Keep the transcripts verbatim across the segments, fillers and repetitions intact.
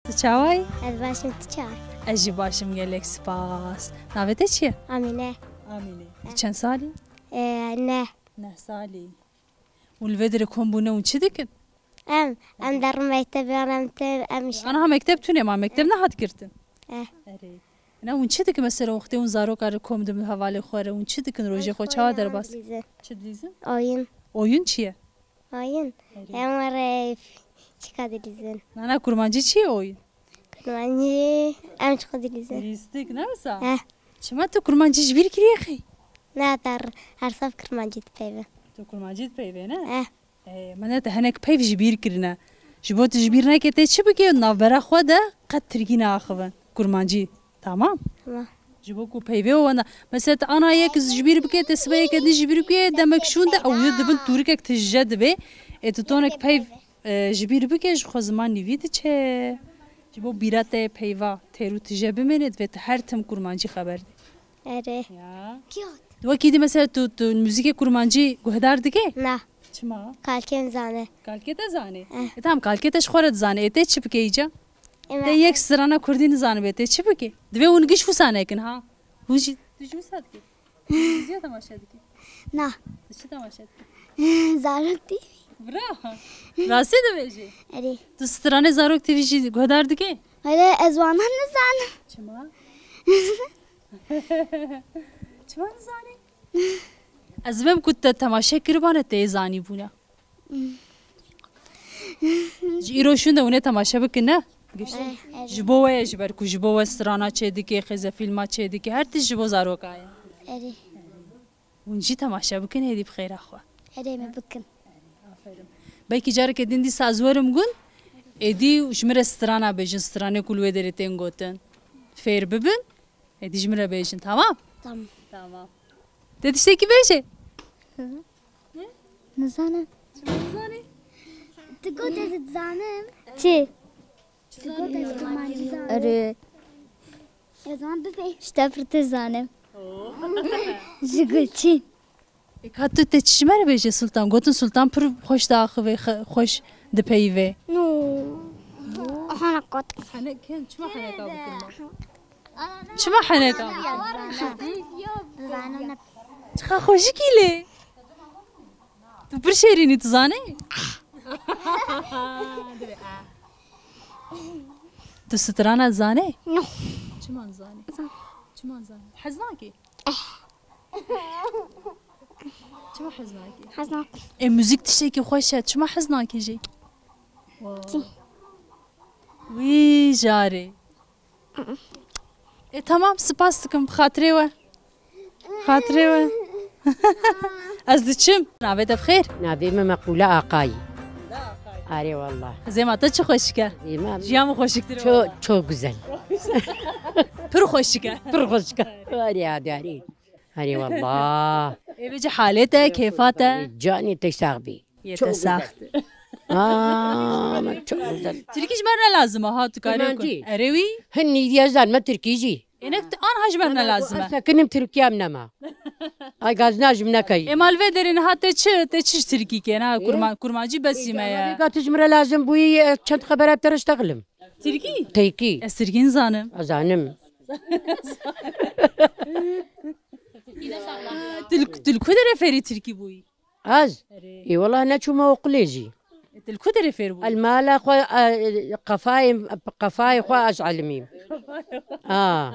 Tu çawa yî? Ez baş im, tu çawa yî? Ez jî baş im, gelek spas. Navê te çi ye? Amîne. Amîne. Tu çend salî? Ee, neh. Neh salî. Hûn li vê derê kom bûne, hûn çi dikin? Em, em derin mektebê, em tên, em iş- Aniha mekteb tune ma, mekteb nehat girtin? Eh. Erê. Na hûn çi dikin mesela wextê hûn zaroka re kom dibin hevalê xwe re, hûn çi dikin rojê xwe çawa derbas? Dilîzin. Çi dilîzin? Oyun. Oyun çi ye? Oyun. Erê. Em were çika dilîzin. Nana kurmancî çi ye oyun? Kurmancî em çiko dilîzin. Lîstik, ne wisa? He. Çima tu kurmancî ji bîr kiriye xey? Ne, ter her saf kurmancî dipeyve. Tu kurmancî dipeyve, ne? He. Ê, me ne te hinek peyv ji bîr kirine. Ji bo tu ji bîr neke tê çi bike, navbera xwe de qet tirkî neaxivin. Kurmancî. Tamam? Tamam. Ji bo ku peyvê û wenda. Mesela tu ana yek ji bîr bike, te sibe yeke din ji bîr bike, demek şûn de ew dibin tûrikek tije dibe. Ê tu tonek peyv, e, ji bîr bike, ji xwe ziman nîvî diçe. Ji bo bîra te peyva têr û tije bimêne, divê tu her tim kurmancî xeber de. Erê. Ya. Kiyot. Wekî dî mesela tu, tu muzîkê kurmancî guhdar dike? Na. Çima? Kalkê min zane. Kalkê te zane? Eh. E, tamam, kalkê te ji xwe re dizane. E, tê çi bike îca? Ema- Te yek strana kurdî nizanibe, tê çi bike? Divê hûn giş wisa nekin, ha? Hûn jî, tu jî wisa dike? Ziya temaşe dike? Na. Tu çi temaşe dike? Zarok T V. Bira. Rastî dibêjî? Erê. Tu stranê Zarok T V jî guhdar dike? Erê, ez wana nizanim. Çima? Çima nizanî? Ez vêm ku te temaşe kiribane, tê zanîbûne. Ji îro şûn de hûn ê temaşe bikin, ne? Giş. Eh, eh. Ji bo we ye, ji ber ku ji bo we strana çêdike, xêzefîlma çêdike, her tişt ji bo zaroka ye. Erê. Hûn jî temaşe bikin, êdî bi xêra xwe. Erê, me bikin. Aferin. Belkî careke din dîsa ez werim gund, êdî ji min re strana bêjin, stranê ku li wê derê tên gotin. Fêr bibin, êdî ji min re bêjin, tamam? Tamam. Tamam. Te tiştekî bêje? Hı hı. Ne? Nizanim. Çima nizanî? Tu got ez dizanim. Çi? Tu got ez kurmancî zanim. Erê. Ez wan bibê. Ji te pirtir zanim. Oo. Ji Gulçîn. E, ka tu te çi ji me re bêje Sultan? Gotin Sultan pir xweş diaxive, xe-, xweş dipeyve. No. Aha, ne got. Hene-, ken, çima heneka bikin? Çima heneka? Zanim ne. Çiqa xweşikî lê. Tu pir şêrînî, tu zanî? Tu strana zanî? No. Çima zanî? Çima zanî? Hez nakî? Çima hez nakî? Hez nakî. E, muzîk tiştekî xweş e. Çima hez nakî jî? Kî? Wî carê. E, tamam, spas dikim, bi xatirê we. Xatirê we. Ez diçim. Navê te bi xêr? Navê min Meqûle Aqayî. Arê wallah. Zêma te çi xweşik e. Zêma Jiyan min xweşiktir e çok, wallah. Çok güzel. Pir xweşik e. Pir xweşik e. Arê, arê, arê. Arê wallah. Ê vêce halê te, kêfa te. Canê te sax bî. Yê te sax. Aa, çok güzel. Tirkî ji me re ne lazim e, ha, tu karê ku. Kurmancî. Erê wî? Hin nîdiye zan me Tirkî jî. Ê, nek tu anha ji me re ne lazim e. Ez sekinim Tirkiye em nema. Ay gazna ji min nekey. Ê, mal vê derê niha te çi, te çi ji Tirkî ke, na, kurma-, kurmancî besî me ye. Ê, tu ji min re lazim bûyî, e, çend xebera te re ştexlim. Tirkî? Tirkî. Ez Tirkî nizanim. Azanim. Tu li, tu li ku derê fêrî Tirkî bûyî? Ez? Erê. Ê, wela neçûme oqilê jî. E, tu li ku derê fêr bûyî? El mala xwe, e, qefayê, qefayê xwe ez elimîm. A.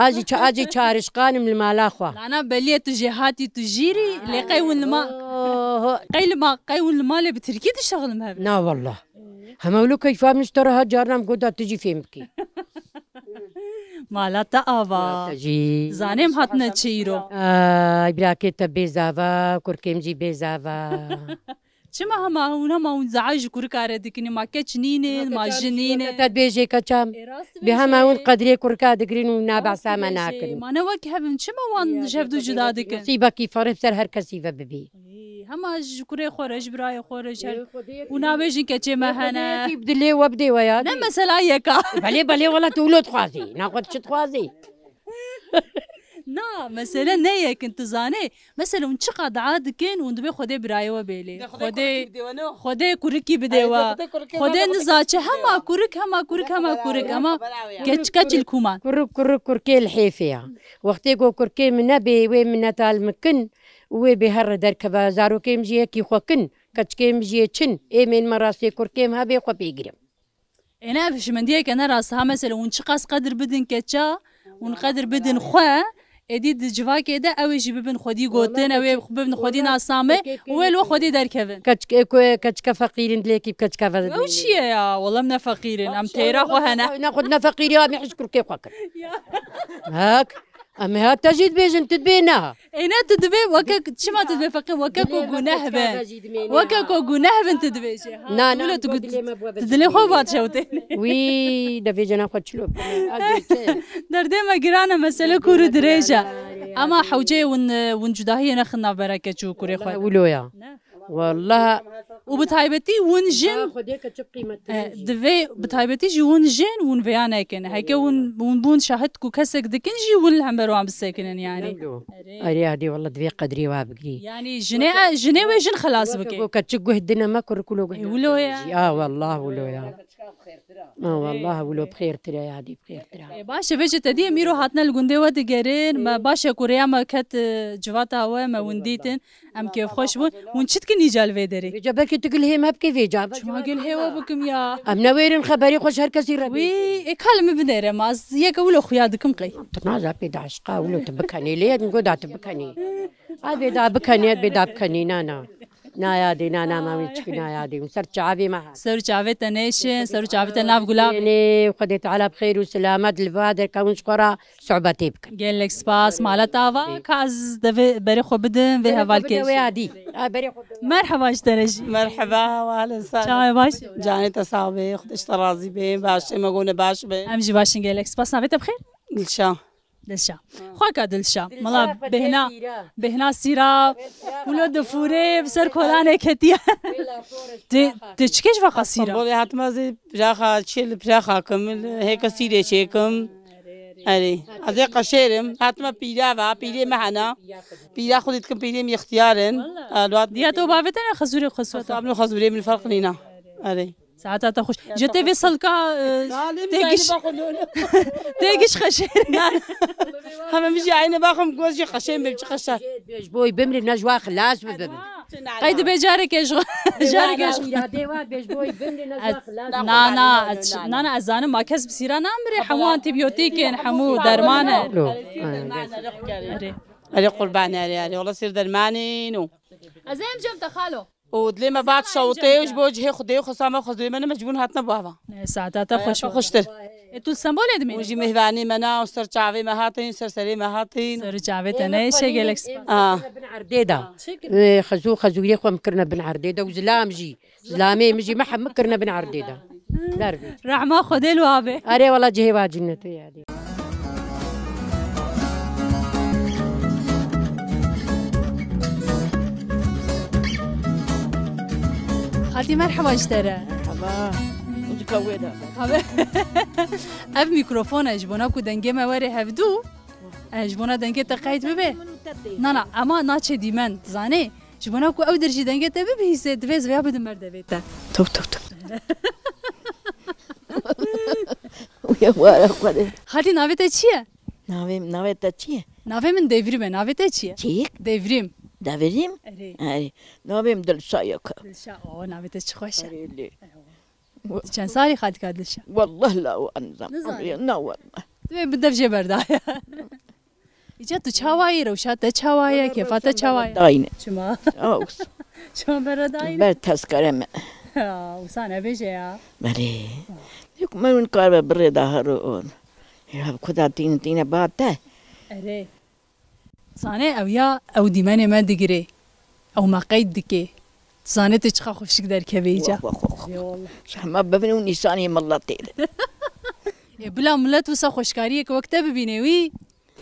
Ez jî ça-, ez jî çarişqanim li mala xwe. Nana belî ye tu jêhatî, tu jîrî, lê qey hûn li ma-, Oho. Qey li ma-, qey hûn li malê bi tirkî dişexilin hev? Na wallah. Hema wilo keyfa min ji te re hat, carna min got da tu jî fêm bikî. Mala te ava. Mala te jî. Zanêm hatine çi îro. Ay, birakê te bêzava, kurkêm jî bêzava. Çima hema hûn, hema hûn ze'ay ji kurika re dikin, ma keç nînin, ma jin nînin. Te dibêjê keça min. Ê, rast dibêjê. Bi hema hûn qedrê kurika digirin û na behsa me nakin. Rast dibêjê. Ma ne wek hev in, çima wan ji hev du cuda dikin? Nesîbekî ferê ser her kesî ve bibî. Ê, hema ji kurê xwe re, ji birayê xwe re, ji her, û nabêjin keçê me hene. Ê, Xwedê yekî bi dilê we bidê we ya. Ne mesela yeka. Belê, belê, wela tu wilo dixwazî. Na xwe tu çi dixwazî? Na, mesele ne yekin, tu zanê. Mesela hûn çiqa dua dikin, hûn dibê Xwedê birayê we bêlê. Xwedê, Xwedê kurikî bidê we. Xwedê nizaçe hema kurik, hema kurik, hema kurik. Ama keç, keç li kuman. Kurik, kurik, kurkê li hêfê ya. Wextê ku kurkê min nebê, wê mineta li min kin, û wê bê here derkeve. Zarokê min jî yekî xwe kin, keçikê min jî yê çin. Ê mênme rastê kurkê min hebê xwe pê girim. Êne ev hişmendiyeke ne rast ha, mesela hûn çiqas qedir bidin keça, hûn qedir bidin xwe, êdî di civakê de ew ê jî bibin xwedî gotin, ew ê bibin xwedî nasname û wê li we xwedî derkevin. Keçikê ku keçike feqîrin dilêkî bi keçike ve. Ew çi ye ya? Wela em ne feqîrin, em teyra xwe hene. Ne xwe ne feqîrî ya, em ê hişk kurkê xwe kirin. Ya. Hak. Em ê ha te jî dibêjin, tu dibê neha. Êne tu dibê weke, çima tu dibê feqîr, weke ku guneh bin. Weke ku guneh bin tu dibêjê. Ha, na, na, wilo tu dilê me bû tu dilê xwe bat şewtê. Wî, devê cena xwe çilo. Derdê me giran e, mesele kûr û dirêj e. Ama hewceyê win, win cudahiyê nexin navbera keç û kurê xwe. Wilo ya. Ne. Wallah. Û bi taybetî hûn jin, Xwedê keçik qîmetli e, jî. Divê bi taybetî jî hûn jin, hûn vêya nekin. Heke hûn, hûn bûn şahid ku kesek dikin jî hûn li hember wan bisekinin yani. Wilo. Erê. Erê, hadî wallah divê qedrê wa bigirî. Yani jinê, e, jinê wê jin xelas bike. Ku keçik guh dine me, kurikulo guh. E, wilo ya. Jî. A, wallah wilo ya. A, wallah wilo bi xêrtir e, hadî bi xêrtir e. E, baş e, vêce te dî em îro hatine li gundê we digerin. Me baş e ku rêya me ket, e, civata we, me hûn dîtin. Em kêfxweş bûn. Hûn çi dikin îca li vê derê? Vêca belkî tu gilhê me bikî vêca. Çima gilhê we bikim ya? Em ne wêrin xeberî xweş her kesî re. Wî, ê ka li min binêre, ma ez yeke wilo xuya dikim qey. Tu naza pê da eşqa wilo tu bikenî, lê ez goda tu bikenî. A bê da bikenî, ez bê da bikenî, na, na. Na yadê, na, na, ma wî çikî na yadê. Ser çavê me hat. Ser çavê te nêşin, ser çavê te nav gulab. Nê, Xwedê Teala bi xêr û selamet li va derkewin ji xwe re. Sohbetê bikin. Gelek spas, mala te ava, ka ez devê berê xwe bidim vê hevalkê. Wê adî. Ha, berê xwe bidim. Merheba ji te re jî. Merheba, wa ahlen sahlen. Çawa baş? Canê te sax be, Xwedê ji te razî be, baş e, me gone baş be. Em jî baş in, gelek spas. Navê te bi xêr? Dilşa. Dilşa. Xwaka Dilşa. Mala bêhna, bêhna sîra. Wilo difûrê, bi ser kolanê ketiye. Tê, tê çi kêş vaka sîra? Stenbolê hatime zî piraxa, çê li piraxa kim, hêka sîrê çêkim. Erê. Ez ê qeşêrim. Hatime pîra va, pîrê me hena. Pîra xwedî dikim, pîrê min ixtiyar in. Wala. Diya te û bavê te ne xezûrê xwe suweta? Xezûrê min ferq nîna. Erê. Saeta te xweş. Je tê vê salka, e, tê giş, tê giş xeşêr. Heme min jî eyne baxim, goz jî xeşên bim, çi xeşe. Bêj boy bimrî, ne ji wa xilas bibim. Qey dibe careke ji, careke ji. Îradê wa bêj boy bimrî, ne ji wa xilas bibim. Na, na, ez, na, na, ez zanim ma kes bi sîra namire, hemû antibiyotîk in, hemû derman e. Lo. Erê. Erê qurban, erê, erê. Wala sîr dermanîn û. Ez ê em cem te xalo. Û dilê me bat şewitê, ji bo cihê Xwedê û xwesa me, xwezûrê me ne mecbûr hatine bo ava. Ne, saeta te xweş. Xweştir. E, tu li Stenbolê dimînî? Hûn jî mêhvanê me ne, û ser çavê me hatin, ser serê me hatin. Ser çavê te ne, gelek spas. Ah. Bin erdê de. Ê, xezû, xezûrê xwe em kirine bin erdê de û zilam jî. Zilamê min jî me hemû kirine bin erdê de. Dervê. Rehma Xwedê li wa be. Erê wala cihê wa cinnetê ya. Xaltî, merheba ji te re. Merheba. Muzika wê de. Ev mikrofon e, ji bona ku dengê me were hevdû, e, ji bona dengê te qeyd bibe. Na, na, ema naçe dîmen, zanê? Ji bona ku ew der jî dengê te bibihîse, divê ez vêya bidim ber devê te. Top, top, top. Uya wara Xwedê. Xaltî, navê te çi ye? Navê, navê te çi ye? Navê min Devrîm e, navê te çi ye? Çi? Devrîm. Devrîm? Erê. Erê. Navê min Dilşa ye ka. Dilşa, o, navê te çi xweş e. Erê, lê. Ewa. Tu çend salî xaltîka Dilşa? Wallah la wa nizam. Nizam. Na wallah. Tu bi dev jê berdaye. Îca tu çawa yî, rewşa te çawa ye, kêfa te çawa ye? Dayne. Çima? Aus. Çima bere dayne? Ber tezkere me. Ya, wisa nebêje ya. Belê. Yok, me hûn kar ve birê da her o. Ya, kuda tîne, tîne ba te. Erê. Zanê ew ya, ew dîmenê me digirê. Ew me qeyd dike. Zanê tu çiqa xweşik derkevê îca. Wah, wah, wah, wah. Ê wallah. Hema bibin û nîsanê miletê de. Ê, bila milet wisa xweşkariyeke wek te bibîne wî.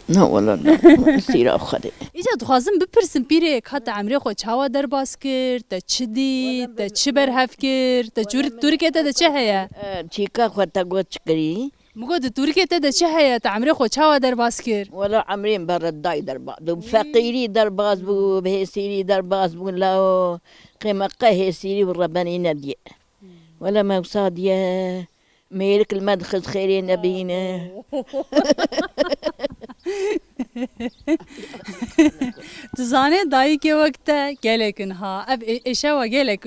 Na wala na. Sîra Xwedê. Îca dixwazim bipirsim pîrê, ka te emrê xwe çawa derbas kir, te çi dît, te çi berhev kir, te çûr-, tûrikê te de çi heye? E, çîka xwe te got çi kirî? Min got, di Tirkiyê te de çi heye? Te emrê xwe çawa derbas kir? Wela emrê min bi redayî derbas bû, bi feqîrî derbas bû, bi hêsîrî derbas bû, lawo qêmeqe hêsîrî û rebenî nediye. Wela me wisa diye, mêrik li me dixist xêrê nebîne. Tu zanê dayikê wek te gelek in ha. Ev ê-, êşewa gelek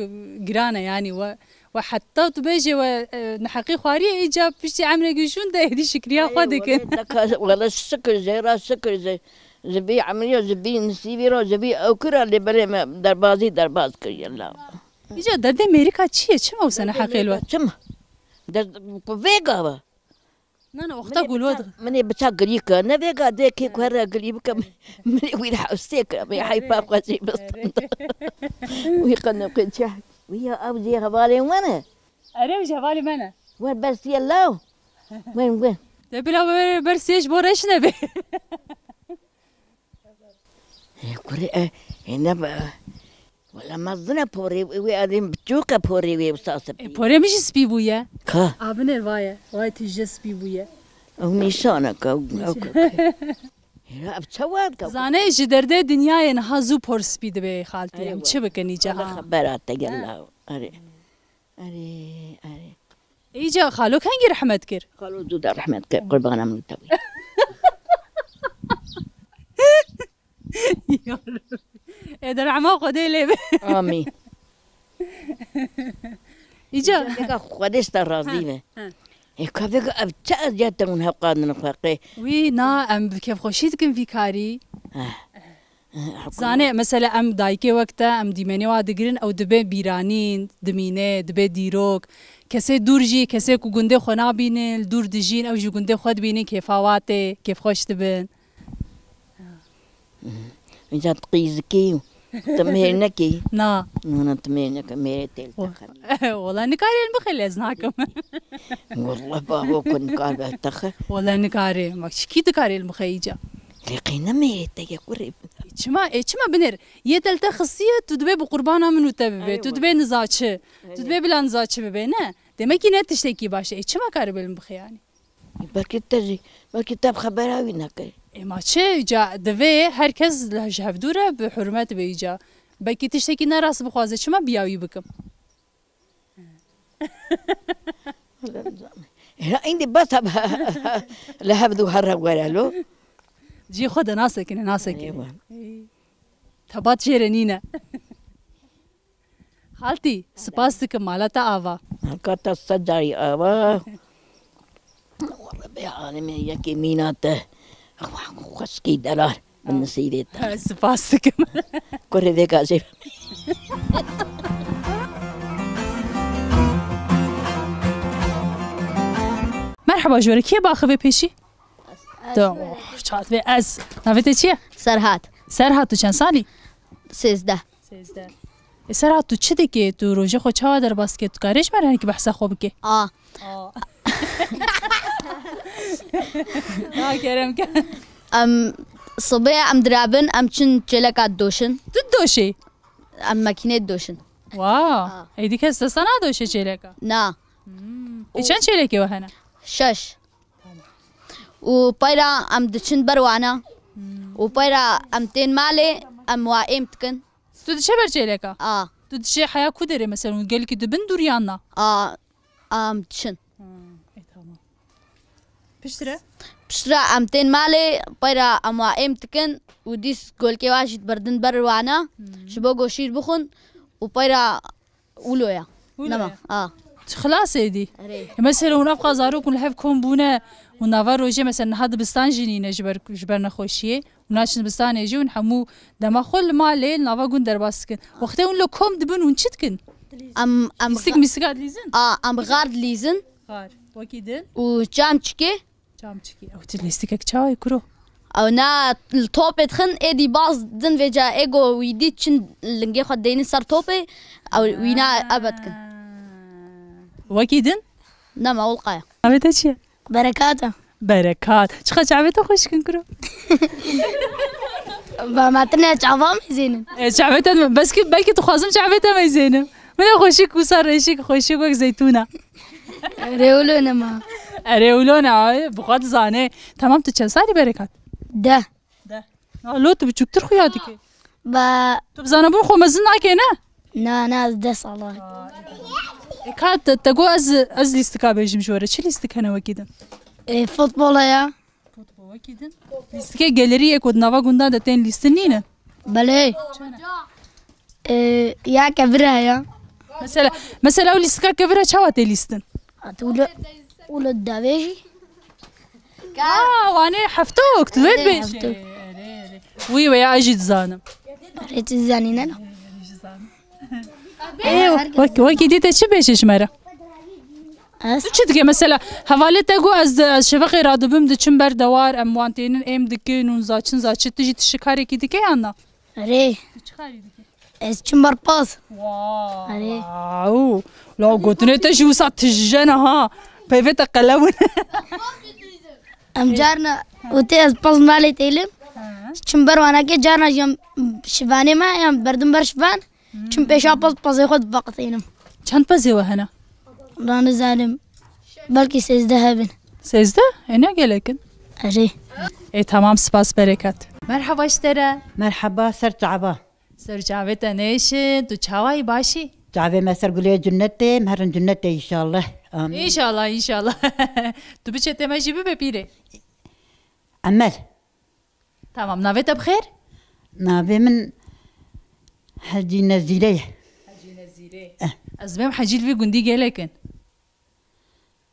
giran e, yanî we, we heta tu bêjê we, e, neheqî xwariye, îca piştî emrekî şûn de êdî şikriya xwe dikin. Wele şikir, zêra şikir, ji, ji vî emrî, ji vî nisîbî re, ji vî ewkira lê berê me derbazî derbaz kiriye la. Îca derdê mêrika çi ye? Çima wisa neheqê li we? Çima? Derd ku vêga be. Na, na, wexta ku li we dixe. Min ê biça gilî ke. Ne vêga dê kê ku here gilî bike. Min ê wî re hewsê kir. Min ê heyfa xwe jî bistin. Wî qe ne qe çi. Wî ya ew jê hevalên we ne? Erê, ew jî hevalê me ne. Wer bersiye law. Wer, wer. Te bila wer bersiye ji bo reş nebe. Ê, kurê, e, ê, ne be, wela mezin e porê wê, wê adin biçûk e porê wê, wisa spî. E, porê min jî spî bûye. Ka? A binêr vaye, vay tije spî bûye. Ew nîşaneke, ew, ew, ew. Hêra ev çawa dike? Zanê ji derdê dinyayê niha zû por spî dibe xaltî. Erê, em çi bikin îca ha? Xebera te gela. Erê. Erê, erê. Îca xalo kengî rehmet kir? Xalo zû de rehmet kir, qurbana min te wî. Ê de rehma Xwedê lê be. Amîn. Îca. Îca vêga Xwedê ji te razî be. Ha, ha. Ê ka vêga ev çi eziyet e hûn hewqandin xwe qê? Wî na, em bi kêfxweşî dikin vî karî. Eh. Zanê, mesela em dayikê wek te, em dîmenê wa digirin, ew dibe bîranîn, dimîne, dibe dîrok. Kesê dûr jî, kesê ku gundê xwe nabînin, li dûr dijîn, ew jî gundê xwe dibînin, kêfa wa tê, kêfxweş dibin. Îca tu qîzikî, tu mêr nekî? Na. Na, na, tu mêr neke, mêrê tê li te xe. Wela nikarê li min xe, lez nakim. Wela bavo ku nikar be te xe. Wela nikarê, ma çikî dikarê li min xe îca. Lê qey ne mêrê te ye, kurê. Çima, ê çima binêr? Yê te li te xistiye, tu dibê bi qurbana min û te bibe. Erê, tu dibê niza çi? Tu dibê bila niza çi bibe, ne? Demekî ne tiştekî baş e. Ê çima karibe li min bixe yanî? Belkî te jî, belkî te bi xebera wî nekir. Ê ma çi? Îca divê her kes li, ji hevdû re bi hurmet be îca. Belkî tiştekî nerast bixwaze, çima biya wî bikim? Ya, îndî bes e, li hevdû here were lo. Cihê xwe de nasekine, nasekine. Eywa. Ey. Tebat jê re nîne. Xaltî, spas dikim, mala te ava. Heka te sed carî ava. Rebê alemê yekê mîna te. Xweskî delal. Bi nisîbê te. Spas dikim. Kurê vêga jê. Merheba, ji we re kê baxivê pêşî? Tu, oh, çat vê ez. Navê te çi ye? Serhat. Serhat, tu çend salî? Sêzdeh. Sêzdeh. Ê Serhat, tu çi dikê? Tu rojê xwe çawa derbas dikê? Tu karê ji me re hinekî behsa xwe bikê? A. A. Na, kerem ke. Em sibê em dirabin, em çin çêleka didoşin. Tu didoşê? Em makînê didoşin. Wa. A. Êdî kes desta nadoşe çêleka? Na. Hmm. Ê çend çêlekê we hene? Şeş. Û peyra em diçin ber wana. Hmm. Û peyra em tên malê, em wa êm dikin. Tu diçe ber çêleka? A. Tu diçe heya ku derê, mesela, hûn gelkî dibin dûr yan na? A, em diçin. Hmm, e, tamam. Piştre? Piştre em tên malê, peyra em wa êm dikin û dîs golkê wa jî diberdin ber wana. Hmm. Ji bo goşîr bixwin û peyra Wilo ya. Wilo Nema, ya. A. Xilas êdî. Erê. E, mesela hûn ev qazarok hûn li hev kom bûne, hûn nava rojê, mesela niha dibistan jî nîne ji ber, ji ber nexweşiyê. Hûn naçin dibistanê jî, hûn hemû dema xwe li malê, li nava gund derbas dikin. Wextê hûn li kom dibin, hûn çi dikin? Em, em Lîstik, mîstika dilîzin? A, em xar dilîzin. Xar. Wekî din? Û çam çikê. Çam çikî. Ew tu lîstikek çawa ye kuro? Ew na li topê dixin, êdî baz din vêca ê go wî dît çin lingê xwe deynin ser topê, ew wî na ebe dikin. Wekî din? Nema, ulqaya. Navê te çi ye? Berekat e. Berekat. Çiqa çavê te xweş dikin kuro? Ba me tine çava meyzênin. E, çavê te, bes ki, belkî dixwazim çavê te meyzênim. Min ê xweşik wisa reşik, xweşik wek zeytûna. Rêwilo nema. Erê wilo ne, ay, bi xwe dizane. Tamam, tu çend salî Berekat? Deh. Deh. Na, lo tu biçûktir xuya dike. Ba. Tu bi zanebûn xwe mezin nake, ne? Na, na, ez deh sala. E, ka te, te got ez, ez lîstika bêjim ji we re. Çi lîstik hene wekî din? E, futbola ya. Futbol wekî din. Lîstikê gelerî yê ku di nava gundan de tên lîstin nîne? Belê. E, ya kevir heye. Mesela, mesela ew lîstika kevir e çawa tê lîstin? Hat wilo, wilo davê jî. Ha, wan ê heftok, tu wê Erê, dibêjî. Heftok. Erê, erê. Wî we ya ez jî dizanim. Erê, tu dizanî ne? Ê, wek-, wekî dî te çi bêjî ji me re? Ez? Tu çi dike? Mesela, hevalê te got, ez, ez şeveqê radibim, diçim ber dewar, em wan tênin êm dikin û zaçin zaçin, tu jî tişi karekî dike yan na? Erê. Tu çi karî dike? Ez çim ber paz. Wow. Erê. Wow. La gotinê te jî wisa tije ne ha. Peyvê te qelewin. Em carna û tê ez paz malê têlim. Çim ber wanakê carna jî em şivanê me, em berdim ber şivan. Çim pêşa pez, pezê xwe diveqitînim. Çend pezê we hene? Wala nizanim. Belkî sêzdeh hebin. Sêzdeh? E, ne gelek in. Erê. E, tamam, spas, bereket. Merhaba ji te re. Merhaba, ser çava. Ser çavê te nêşin, tu çawayî, başî? Çavê me ser gulê cennetê, em herin cennetê înşallah. Amin. Înşallah, înşallah. Tu biçe te me jî bibe pîrê. Emel. Tamam, navê te bi xêr? Navê min Hecî Nezîre ye. Hecî Nezîre. Eh. Ez dibêm Hecî li vî gundî gelek in.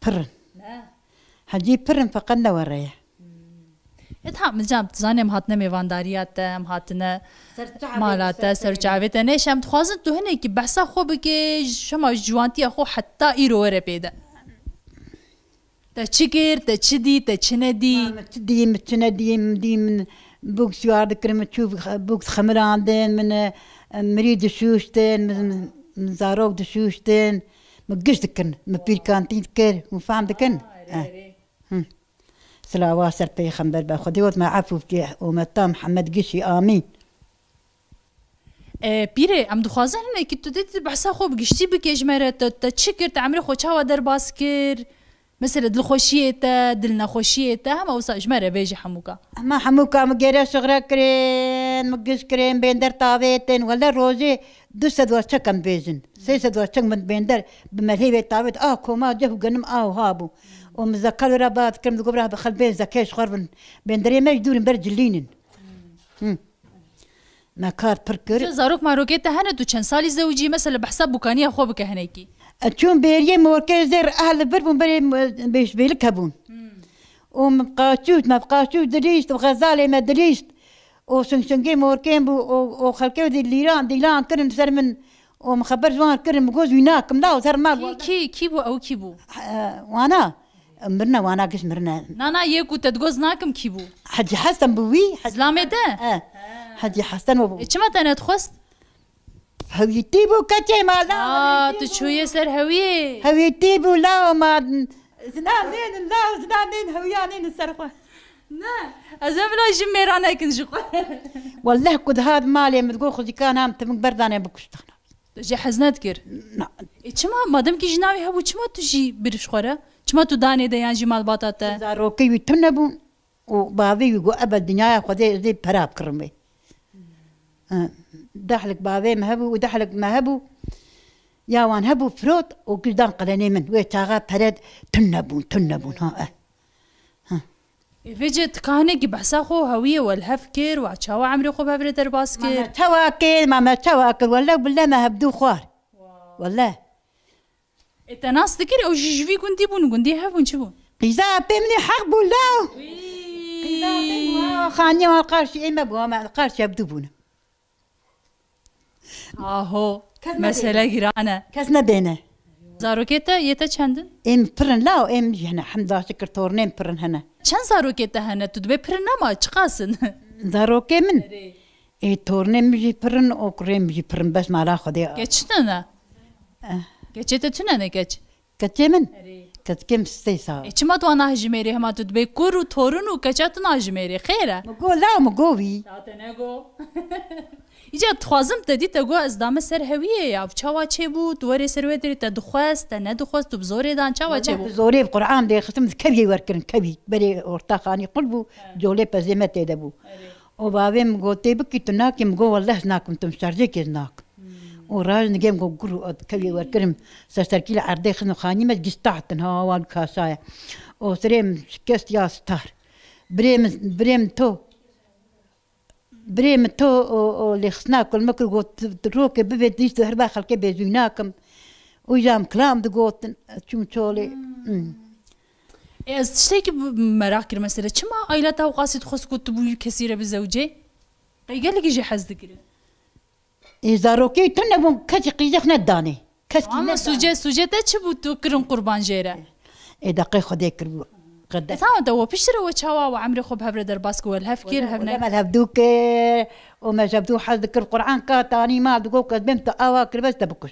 Pir in. Ne. Hecî pir in, feqet ne were ye. Hmm. E, tamam, can, tu zanî em hatine mêvandariya te, em hatine mala te, ser çavê te. Nêşe, em dixwazin tu hinekî behsa xwe bike, şema ciwantiya xwe heta îro were pê de. Te çi kir, te çi dî, te çi nedî? Ha, min çi dî, min çi nedî, min dî, min bûk siwar dikirin, min çû bûk dixemirandin, min, e, mirî dişûştin, min, min zarok dişûştin, min giş dikirin, min pîrkantî dikir, hûn fehm dikin? Ha, erê, erê. Hı. Silawa ser peyxember be, Xwedê got me efû bike, ûmeta Mihemed gişî, amîn. E, pîrê, em dixwazin hinekî tu dê tu behsa xwe bi giştî bike ji me re, te, te çi kir, te emrê xwe çawa derbas kir? Mesela dilxweşiyê te, dilnexweşiyê te, hema wisa ji me re bêje hemûka. Hema hemûka min gêre şixre kirin, min giş kirin, bênder tavêtin. Wele rojê du sed û çek em bêjin. Sê sed û çek min bênder bi melhê wê tavêt. Ah, koma ceh û genim ah ha bû. Û min zekal wira ba dikirim, digot bira xelbên zekê ji xwe bin. Bênderê me ji dûr in ber cilînin. Hı. Me kar pir kir. Zarok marokê te hene, tu çend salî zewicî, mesela behsa bûkaniya xwe bike hinekî. E, çûn bêriyê morkê zêr ehl li vir bûn berê, e, bêş bêlik hebûn. Hmm. Û min qaçût, me qaçût dilîst, û xezalê me dilîst. Û şingşingê morkên bû, û, û xelkê dî lîran, dîlan kirin ser min. Û min xeber ji wan kirin, min got wî nakim, la û ser mal. Kî, kî, kî bû, ew kî bû? E, wana. Mirine, wana giş mirine. Nana, yê ku te digot nakim kî bû? Hecî Hesen bû wî. Hecî Zilamê te? E. Hecî Hesen o bû. E, çima te nedixwest? Hewîtî bû keçê ma la. Aa, tu çûyê ser hewiyê. Hewîtî bû la ma. Zilam nênin la, zilam nênin hewiya nênin ser xwe. Ne, ez ê bila jin mêra nekin ji xwe. Welleh ku dihat malê min digot xwezîkan ham tim berdane bikuştana. Tu jê hez nedikir? Na. E, çima? Madem ki jina wî hebû, çima tu jî bir ji xwe re? Çima tu danê de yan jî malbata te? Zarokê wî tune bûn û bavê wî got, "Ebe dinyaya Xwedê ez ê pera bikirim wê." Ha, dehlik bavê me hebû û dehlik me hebû. Ya wan hebû firot û giş dan qelenê min. Wê çaxa pere tune bûn, tune bûn, ha, eh. Ha. Ê vêce tu ka hinekî behsa xwe û hewiyê we li hev kir, we çawa emrê xwe bi hev re derbas kir? Ma me çawa kir, ma me çawa kir, wele bile me hevdû xwar. Wow. Wele. Ê te nas dikir, ew jî ji vî gundî bûn, gundî hev bûn, çi bûn? Qîza pê min ê heq bû la. Wî. Qîza pê bû, ha, xaniya wan qarşî ê me bû, me qarşî hevdû bûn. Aho, kes nebêne. Mesele giran e. Kes nebêne. Zarokê te, yê te çend in? Êm pir in la, êm jî hene, hemda şikir tornên pir in hene. Çend zarokê te hene? Tu dibê pir in ama çiqas in? Zarokê min? Erê. Ê, tornê min jî pir in, û kurê min jî pir in, bes mala Xwedê. Keç tune ne? Eh. Keçê te tune ne keç? Keçê min? Erê. Ketikê min sê sal. E, çima tu nahijimêrî, hema tu dibê kur û torun û keça tu nahijimêrî? Xêr e? Min got, la min got wî. Ya te nego. Îca dixwazim te dî te got ez dame ser hewiyê ya. Çawa çêbû? Tu werê ser wê derê te dixwest, te nedixwest, tu bi zorê dan, çawa çêbû? Bi zorê, bi Qur'an dê xistim, keviyê werkirin, kevî. Berê orta xanî qul bû, colê pezê me tê de bû. Erê. Û bavê min got, tê bikî tu nakî? Min got, welleh ez nakim, tu şercêkê ez nakim. Û raj nigêm got, gur û keviyê werkirim. Seserkî li erdê xistim xanî me, gîstatin, ha, wa kasaya. Û sirê min şikest ya star. Birê min, birê min to. Birê min to, o, o, lê xisna kul me kir, got, tu, tu rokê bivê, dîst her ba xelkê bêzûy nakim. Û jam kilam digotin, çûm çolê. Hmm. E, ez tiştekî bi-, meraq kir mesela. Çima aîla te ewqasî dixwest ku tu bûyî kesî re bizewcê? Qey gelekî jê hez dikirin. Ê, zarokê tune bûn, kesî qîzê xwe nedanê. Kes Ama qîzê sûce, sûce te çi bû tu kirin qurban jê re? Ê, deqê Xwedê kiribû. E, tamam, te we piştre we çawa we emrê xwe bi hev re derbas kir, we li hev kir, hev ne? Wele me li hev dû kir, û me ji hev dû hez dikir, Qur'an ka tanî mal digot, kes bêm tu awa kir, bes te bikuş.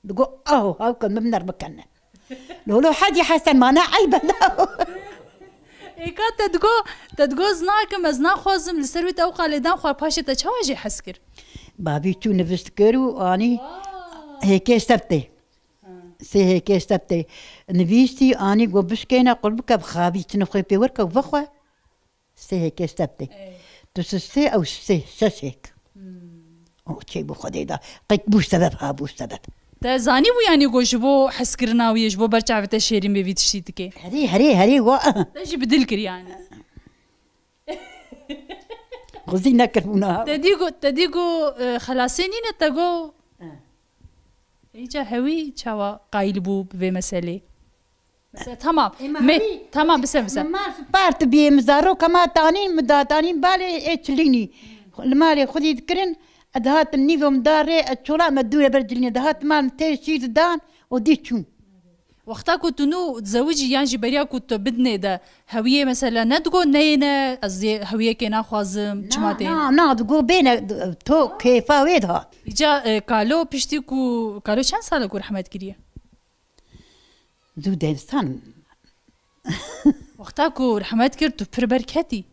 Digo, aho, hawke min ner bikene. Lolo Hecî Hesen, mana eyb e, la. Ê ka te digo, te digo, ez nakim, ez naxwazim, li ser wî te ew qalê dan xwe, paşê te çawa jê hez kir? Bavî çû nivist kir û anî Vay. hêkê sebtê. Ha. Sê hêkê sebtê. Nivîstî, anî, got, bişkêne, qul bike, bixavî, çinê xwe pê werke û vexwe. Sê hêkê sebtê. Ey. Tu sê, ew sê, şeş hêk. Hmm. O çêbû Xwedê da. Qey bû sebeb, ha bû sebeb. Te zanî bû, yanî, got ji bo hezkirina wî, ji bo ber çavê te şêrîn bê vî tiştî dike? Herê, herê, herê, wa. Te jî bi dil kir, yanî. Xwezî nekir bûna. Te dî got, te dî got, e, xelasê nîne, te got. Eh. Îca hewî çawa qayîl bû bi vê meselê? Mesela, tamam. Ê, me Me-, hemî tamam, bise, bise. Me mal spar tu biyê, mi zaroka ma tanîn, mi datanîn balê ê çilînî. Li malê xwedî dikirin, ez dihatin nîvo min da rê, ez çola me dûre ber cilînê. Dihat mal min tê şîr didan û dî çûn. Wexta ku tu nû zewicî yan jî beriya ku tu bidinê de hewiyê mesela nedigo neyêne, ez ê hewiyekê naxwazim, çima Na, tê? na, na, digo bêne, to kêfa wê dihat. Îca, e, kalo piştî ku, kalo çend sal e ku rehmet kiriye? Zû dênstan. Wexta ku rehmet kir, tu pir berketî.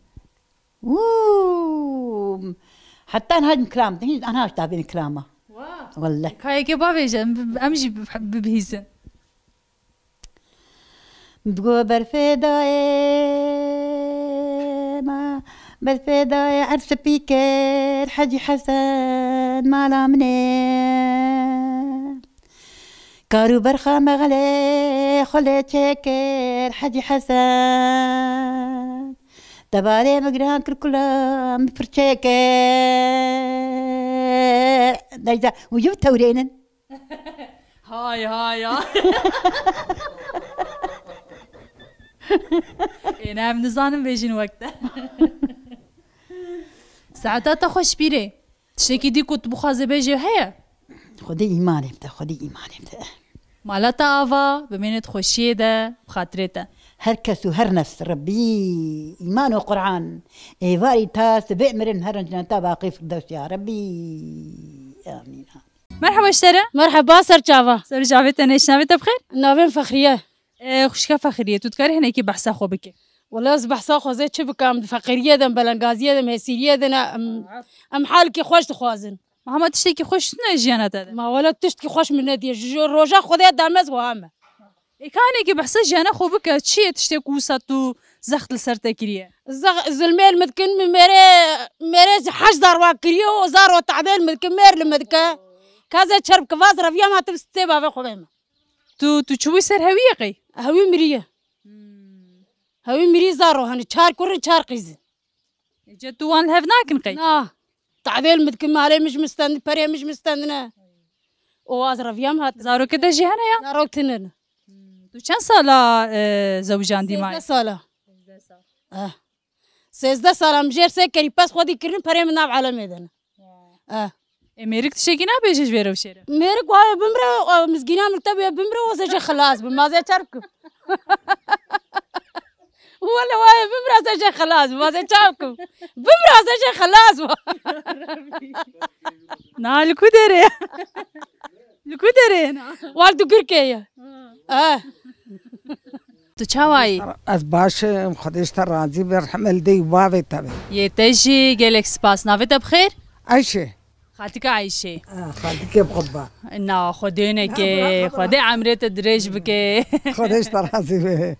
Wû! Heta niha jî kilam, hîn anha ji tabîn kilama. Wa. Welle. Kayekê bavêje, em, em jî bi-, bibihîzin. Digo berfê dayê me, berfê dayê erd spî kir, Hecî Hesen mala min e. Kar û berxa me xelê xwe lê çêkir, Hecî Hesen. Te barê min giran kir, kula min pir çêkir. Neyse, û ji tewrênin. Hay, hay, hay. Ê, ne, em nizanin bêjin wek te. Saeta te xweş pîrê. Tiştekî dî ku tu bixwazê bêjê heye? Xwedê îmanê bide, Xwedê îmanê bide. Mala te ava, bimênit xweşiyê de, bi xatirê te. Her kes û her nefs, Rebbî, îman û Qur'an, êvarî ta sibê mirin herin ceneta baqî Firdewsê ya Rebbî. Amîn, amîn. Merheba ji te re. Merheba, ser çava. Ser çavê te, nêş navê te bi xêr? Navê min Fexriye. E, xwişka Fexriye, tu dikarî hinekî behsa xwe bikî? Wela ez behsa xwe zê çi bikim, di feqîriyê de, belengaziyê de, hêsîriyê de ne, em, em halkî xweş dixwazin. Ma hema tiştekî xweş tune jiyana te de? Ma wela tiştkî xweş min nediye. Ji roja Xwedê dame ez wiha me. Ê, ka hinekî behsa jiyana xwe bike, çi ye tiştê ku wisa tu zext li ser te kiriye? Zex-, zilmê li min dikin, min mêrê, mêrê ji heşt zarwa kiriye û zaro tadê li min dikin, mêr li min dike. Ka zê çerb ki vaz reviya ma tu bi stê bavê xwe bê me. Tu, tu çûbûyî ser hewiyê qey? Hewî miriye. Hmm. Hewî mirî zaro hene, çar kurin, çar qîzin. Ece tu wan li hev nakin qey? Na. Tavêl min dikin, malê min ji min stendin, perê min ji min stendine. O az reviyam hat. Zarokê te jî hene ya? Zarok tinin. Hmm. Tu çend sala, e, zewicandî maye? Sêzdeh sala. Sêzdeh sal. Eh. Sêzdeh sal em jêr sê kerî pez xwedî kirin, perê min nav alemê de ne. Ya. Eh. Ê, mêrik tiştekî nabêje ji vê rewşê re? Mêrik wayê bimre, o mizgîna min te bê bimre, o zê jê xilas bim. Ma zê çar bikim. Wele wayê bimre, zê jê xilas bim. Ma zê çar bikim. Bimre, zê jê xilas bim. Na, li ku derê? Li ku derê na? Wal tu Girkê ye. Ha. Eh. Tu çawa yî? Ez baş im, Xwedê ji te razî be, rehmet li dê û bavê te be. Yê te jî gelek spas. Navê te bi xêr? Eyşê. Xaltika Eyşê. Ah, xaltikê bi xwe ba. Na, Xwedê neke, Xwedê emrê te dirêj bike. Xwedê ji te razî be.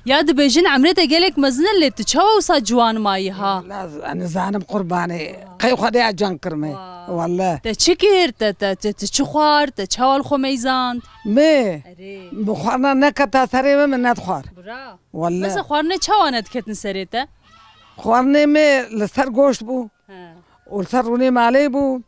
Ya dibêjin emrê te gelek mezin e, lê tu çawa wisa ciwan mayî ha? La, ez nizanim qurbanê. Qey Xwedê ez can kirime. Wa. Welle. Te çi kir? Te, te, te, te çi xwar? Te çawa li xwe meyzand? Me? Erê. Bi xwarina neketa serê me, min nedixwar. Bira. Welle. Mesela xwarinê çawa nediketin serê te? Xwarinê me li ser goşt bû. He. Û li ser rûnê malê bû.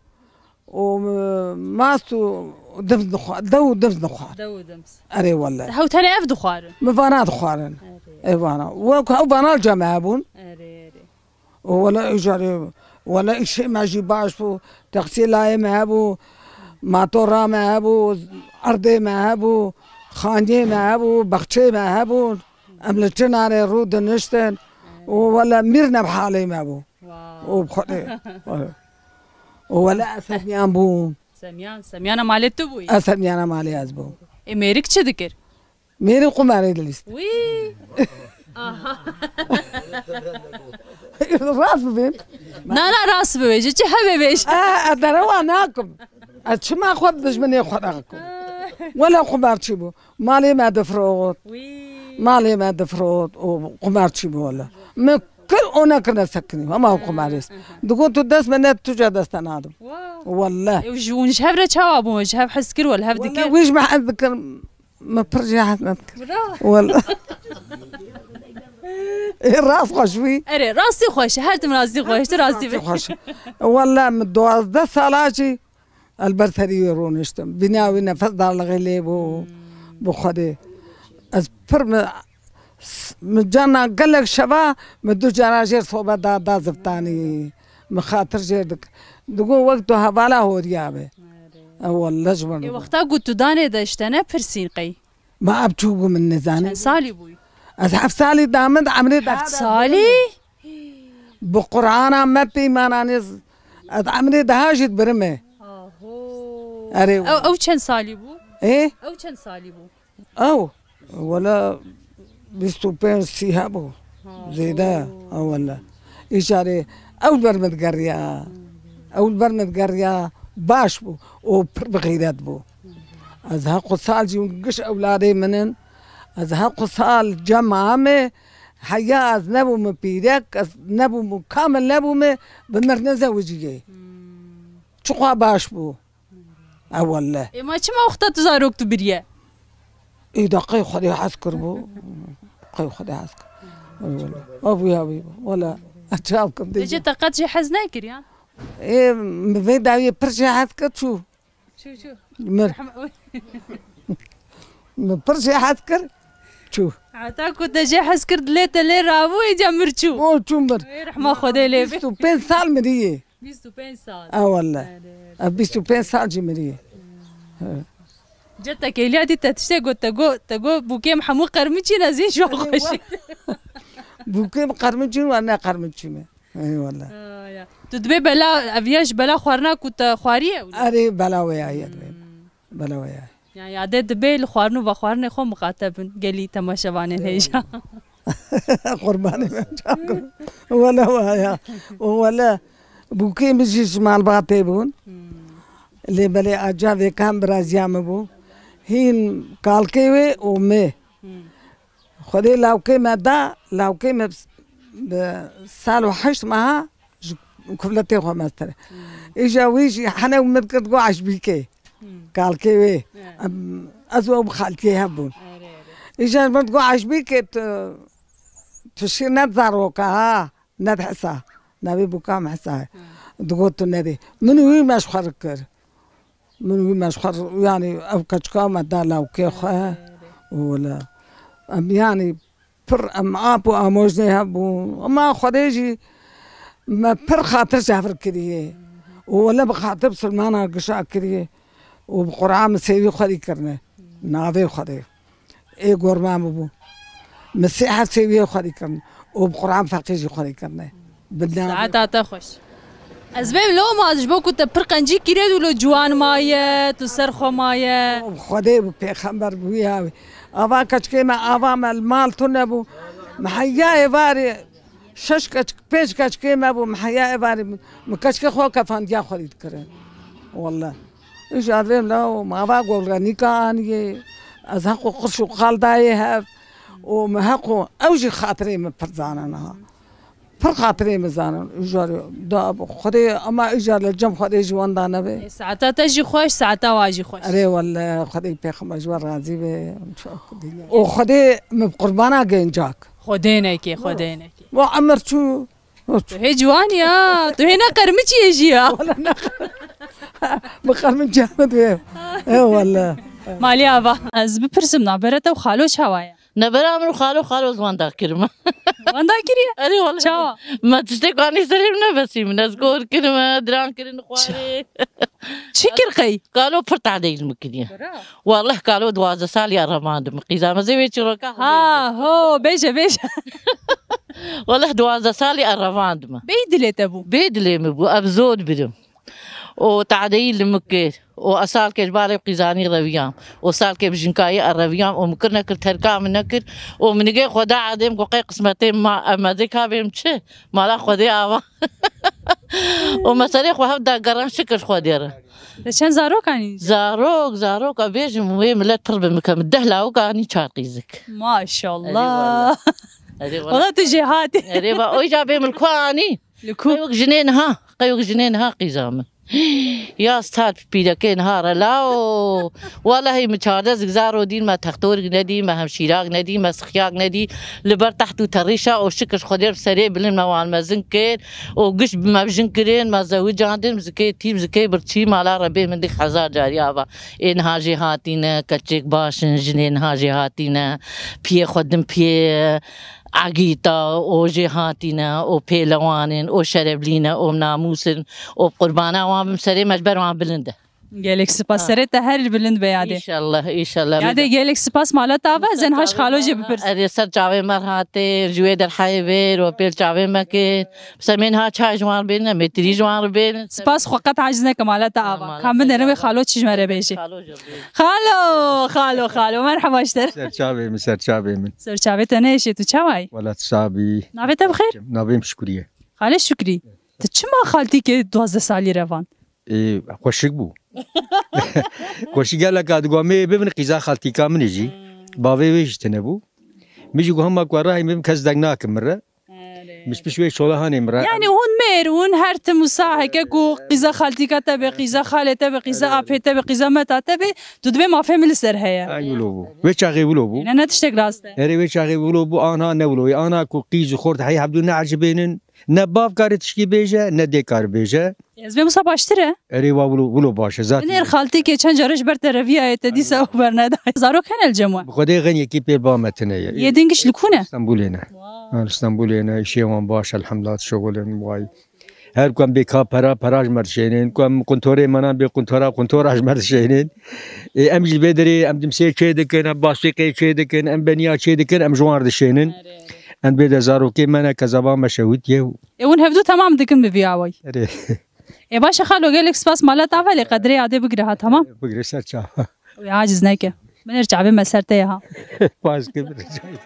Û, e, mast û dims dixwa-, dew û dims dixwar. Dew û dims. Erê welle. Hew tenê ev dixwarin? Min vana dixwarin. Erê. Ê vana. Wek hew vana li cem me hebûn. Erê, erê. Û wele îcarê, wele îşê me jî baş bû. Taksiyê layê me hebû. Matora me hebû. Erdê me hebû. Xaniyê me hebû. Bexçeyê me hebûn. Em li çinarê rû diniştin. Û wele mîr ne bi halê me bû. Wow. Û bi Xwedê. Û wele ez Semyan bûm. Semyan, Semyana malê tu bûyî? Ez Semyana malê ez bûm. Ê, mêrik çi dikir? Mêrik qumarê dilîst. Wî. Aha. Rast bibêm. Na, na, rast bibêje. Çi hebe bêje. E, ez derewa nakim. Ez çima xwe bi dijminê xwe nakim. Wele qumarçî bû. Malê me difirot. Wî. Malê me difirot û qumarçî bû wele. Min kir û nekir nesekinî. Hema qumarê. Digot tu dest me ne tu ca dest te nadim. Wa. Welle. Ew ji, hûn ji hev re çawa bûn? Ji hev hez kir wele hev dikir? Welle wî ji me hez dikir. Me pir jê hez nedikir. Bira. Welle. Ê, rast xweş wî. Erê, rastî xweş. Her tim rastî xweş. Tu rastî bî. Rastî xweş. Welle min duwazdeh sala jî Ez li ber serî wê rûniştim. Bîna wî nefes darlixê lê bû. Hmm. Bi Xwedê. Ez pir mi, s-, mi carna gelek şeva mi du cara jêr sohbet da, da ziftanî. Mi xatir jêr dik. Digo wek tu hevala horiya be. Erê. Ew welle ji min. Ê, wexta ku tu danê de ji te ne pirsîn qey? Ma ev çû bû min nizanim. Çend salî bûyî? Ez heft salî da min di emrê de. Heft salî? Bi Qur'ana me peymananê z-, ez emrê daha jî dibirime. Aho. Erê. Ew, ew çend salî bû? Ê? Ew çend salî bû? Ew, wele bîst û pênc sî hebû. Aho. Zêde, ew wele. Îcarê ew li ber min digeriya. Ew li ber min digeriya, baş bû. Û pir bi xîret bû. Ez heqû sal jî giş ewladê min in. Ez heqû sal cema me. Heya ez nebûme pîrek, ez nebûme kamil nebûme, bi mir nezewiciyê. Hmm. Çiqas baş bû. E welle. Ê ma çima wexta tu zarok tu biriye? Ê da qey Xwedê hez kiribû. Qey Xwedê hez kir. Ê welle. Abû ya wî. Welle. Çav kim dê. Ece te qet jê hez nekir ya? Ê, mi vê dawiyê pir jê hez kir çû. Çû, çû. Mir. Rehme-, Min pir jê hez kir, çû. Heta ku te jê hez kir, dilê te lê rabû, îca mir çû. O çû mir. Ê, rehma Xwedê lê be. Bîst û pênc sal miriyê. Bîst û pênc sal. E welle. Erê. E, bîst û pênc sal jî miriyê. He. Cete kêliya dî te tiştê got, te got, te got, bûkêm hemû qermiçîn, ez ê ji wan xweşî. Bûkêm qermiçîn, wan ne qermiçî me. Ey wele. Aya. Tu dibê bela, ev ya ji bela xwarina ku te xwariye wilo? Erê, bela wê ya, ya dibê. Hmm. Bela wê ya. Ya, ya de dibê li xwarin û vexwarinê xwe miqate bin, gelî temaşevanên hêja. Qurbanê me çakur. Wele waya. Û wele bûkê min jî ji malbatê bûn. Hmm. Lê belê aca vê kam biraziya min bû. Hîn kalkê wê û me. Hmm. Xwedê lawkê me da, lawkê me bi sal û heşt meha ji kufletê xwe mestir e. Hmm. Îja wî jî hene min kir digot eşbîkê. Hmm. Kalkê wê. He. Em, ez û ew bi xaltiyê hev bûn. Erê, erê. Îja min digot eşbîkê tu, tu şîr ne zaroka ha, ne hesa. Navê bûka me hesa ye. He. Digot tu nedê. Min û wî me ji xwe re kir. Min wî me ji xwe, yanî ev keçika me da lawkê xwe. Wele. Em yanî pir em ap û amojnê hev bûn. Ema Xwedê jî me pir xatir ji hev re kiriye. Û wele bi xatir bisilmana gişa kiriye. Û bi Qur'an min sêwî xwedî kirine. Navê Xwedê. Ê gorma min bû. Min sê heft sêwiyê xwedî kirin. Û bi Qur'an feqî jî xwedî kirine. Bi navê Saeta te xweş. Ez bêm loma ji bo ku te pir qencî kîret û lo ciwan maye, tu ser xwe maye. Xwedê bi pêxember bi wî ya wî. Ava keçikê me, ava me li mal tune bû. Me heya êvarê şeş keçik, pênc keçikê me bû. Me heya êvarê min, min keçikê xwe kefandiya xwe dî dikirin. Welle. Îcar vêm la û me ava golrenîka aniyê. Ez heqo qirş û qal dayê hev. Û me heqo ew jî xatirê min pir zane niha. Pir xatirê min zanin. Îcar da Xwedê, ama îcar li cem Xwedê ji wan da nebe. Ê, saeta te jî xweş, saeta wa jî xweş. Erê welle, Xwedê pêxember ji we razî be. Û Xwedê min bi qurbana gencak. Xwedê neke, Xwedê neke. Wa emir çû. Tu hê ciwan ya, tu hê ne qermiçiyê jî ya. Wala ne. Bi qermiçiya min dibe. Ê welle. Malî ava, ez bipirsim, navbera te û xalo çawa ye? Navbera min û xalo, xalo ez wenda kirime. Wenda kiriye? Erê wele. Çawa? Me tiştek anî serê min nebesî min. Ez gor kirime, diran kirin xwarê. Çi kir qey? Xalo pir tadeyî li min kiriye. Bira. Welleh xalo duwazdeh salî ya revand min. Qîza me zê wê çîroka xwe Ha, ho, bêje, bêje. Welleh duwazdeh salî ya revand min. Bêyî dilê te bû? Bê dilê min bû, ev zor birim. Û tadeyî li min kir. Û ez salkê ji barê qîzanî reviyam. Û salkê bi jinkayî ez reviyam. Û min kir nekir, terka min nekir. Û min nigê xwe da edêm ku qey qismetê ma, em ez ê ka bêm çi? Mala Xwedê ava. Û me serê xwe hev da geran şikir Xwedê re. Te çend zarok anî? Zarok, zarok, ez bêjim wê milet pir bi min ke. Min deh lawik anî, çar qîzik. Maşallah. Erê wele. Erê wele. Wala tu jêhatî. Erê va, oy ca bê min li ku anî? Li ku? Qeyok jinê niha, qeyok jinê niha qîza min. Ya star pîrekê niha re lao. Wallahî min çardeh zigzaro dîn, me textorik nedî, me hemşîrak nedî, me sixiyak nedî. Li ber teht û terîşa û şikir Xwedê bi serê bilind me wan mezin kir û giş bi me bijin kirin, me zewicandin, zikê tî, zikê birçî, mala Rebê min dik hezar carî ava. Ê niha jê hatîne, keçêk baş in, jinê niha jê hatîne, piyê xwe din piyê Egîta û jêhatî ne û pêlewan in û şerevlî ne û namûs in û qurbana wan bim, serê me ji ber wan bilind e. Gelek spas. Ha. Serê te her bilind be yadê. Înşallah, înşallah. Yadê gelek spas, mala te ava, ez ên haş xalo jê bipirsim. Erê ser çavê me hatê, ji wê derhayê vêr û pêl çavê me kir. Semên ha çay ji wan bêne, mêtirî ji wan bêne. Spas, xwe qet aciz neke, mala te ava. Mala te ava. Ka min derin wê xalo çi ji me re bêjê. Xalo jê bêjê. Xalo, xalo, xalo. Merhaba ji te re. Ser çavê min, ser çavê min. Ser çavê te nehêşê, tu çawa yî? Wela tu sax bî. Navê te bi xêr? Navê min Şukrî ye. Xalê Şukrî, tu çima xaltîkê duwazdeh salî revand? Ê, xweşik bû. Xweşik gelek a, digot, "Mê bibin qîza xaltîka min jî." Hmm. Bavê wê jî tune bû. Min jî got, "Hema ku rahî min kes deng nakin min re." Erê. Min ji pişt wê şolahanê min re. Yani hûn mêr, hûn her tim wisa heke ku qîza xaltîka te be, qîza xalê te be, qîza apê te be, qîza meta te be, tu dibê mafê min li ser heye. Ay wilo bû. Wê çaxê wilo bû. Ne, ne tiştek rast e. Erê wê çaxê wilo bû, anha ne wilo. Wê anha ku qîz û xort heyî hebdû neecibênin. Ne bav kare tişkî bêje, ne dê kare bêje. Ez bêm wisa baştir e. Erê wa wilo, wilo baş e. Zaten Binêr xaltîkê çend carê ji ber te reviyaye, te dîsa ew berneda. Zarok hene li cem we? Bi Xwedê xeyn yekî pê ba me tune ye. Yê din giş li ku ne? Stenbolê ne. Wow. Ha, li Stenbolê ne, îşê wan baş, elhamdulillah, şixulin way. Her ku em bê ka pera, pera ji me dişênin. Ku em quntorê me nan bê quntora, quntora ji me dişênin. Ê, em jî vê derê, em dimsê çê dikin, em basîqê çê dikin, em beniya çê dikin, em ji wan re dişênin. Erê. Em bê de zarokê me ne, kezeba me şewitiye. Ê, hûn hevdû temam dikin bi vî awayî. Erê. Ê, baş e xalo, gelek spas, mala te ava, lê qedrê yadê bigire ha, tamam? Bigire ser çava. Wê aciz neke. Binêr çavê me ser te ye ha. Baş kir, binêr çavê.